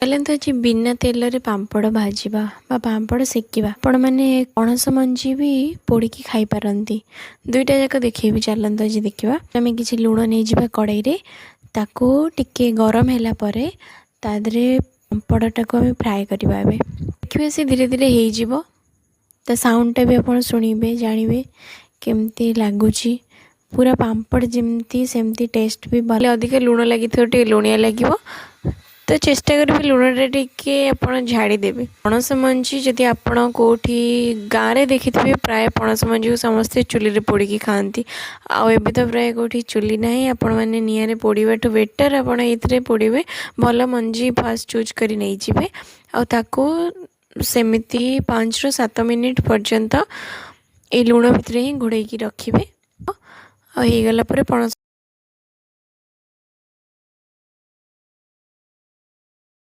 ଚାଲନ୍ତୁ, ଆଜି ବିନା ତେଲରେ ପାମ୍ପଡ଼ ଭାଜିବା ବା ପାମ୍ପଡ଼ ସେକିବା। ଆପଣମାନେ ପଣସ ମଞ୍ଜି ବି ପୋଡ଼ିକି ଖାଇପାରନ୍ତି। ଦୁଇଟା ଯାକ ଦେଖେଇବି। ଚାଲନ୍ତୁ, ଆଜି ଦେଖିବା। ଆମେ କିଛି ଲୁଣ ନେଇଯିବା କଡ଼େଇରେ। ତାକୁ ଟିକେ ଗରମ ହେଲା ପରେ ତା ଦେହରେ ପାମ୍ପଡ଼ଟାକୁ ଆମେ ଫ୍ରାଏ କରିବା। ଏବେ ଦେଖିବେ, ସେ ଧୀରେ ଧୀରେ ହେଇଯିବ। ତା ସାଉଣ୍ଡଟା ବି ଆପଣ ଶୁଣିବେ, ଜାଣିବେ କେମିତି ଲାଗୁଛି। ପୁରା ପାମ୍ପଡ଼ ଯେମିତି, ସେମିତି ଟେଷ୍ଟ ବି ଭଲ। ଅଧିକ ଲୁଣ ଲାଗିଥିବ, ଟିକେ ଲୁଣିଆ ଲାଗିବ। ତ ଚେଷ୍ଟା କରିବେ ଲୁଣଟା ଟିକେ ଆପଣ ଝାଡ଼ିଦେବେ। ପଣସ ମଞ୍ଜି ଯଦି ଆପଣ କେଉଁଠି ଗାଁରେ ଦେଖିଥିବେ, ପ୍ରାୟ ପଣସ ମଞ୍ଜିକୁ ସମସ୍ତେ ଚୁଲିରେ ପୋଡ଼ିକି ଖାଆନ୍ତି। ଆଉ ଏବେ ତ ପ୍ରାୟ କେଉଁଠି ଚୁଲି ନାହିଁ। ଆପଣମାନେ ନିଆଁରେ ପୋଡ଼ିବାଠୁ ବେଟର୍ ଆପଣ ଏଇଥିରେ ପୋଡ଼ିବେ। ଭଲ ମଞ୍ଜି ଫାଷ୍ଟ ଚୁଜ୍ କରି ନେଇଯିବେ ଆଉ ତାକୁ ସେମିତି 5ରୁ 7 ମିନିଟ୍ ପର୍ଯ୍ୟନ୍ତ ଏଇ ଲୁଣ ଭିତରେ ହିଁ ଘୋଡ଼େଇକି ରଖିବେ। ଆଉ ହେଇଗଲା ପରେ ପଣସ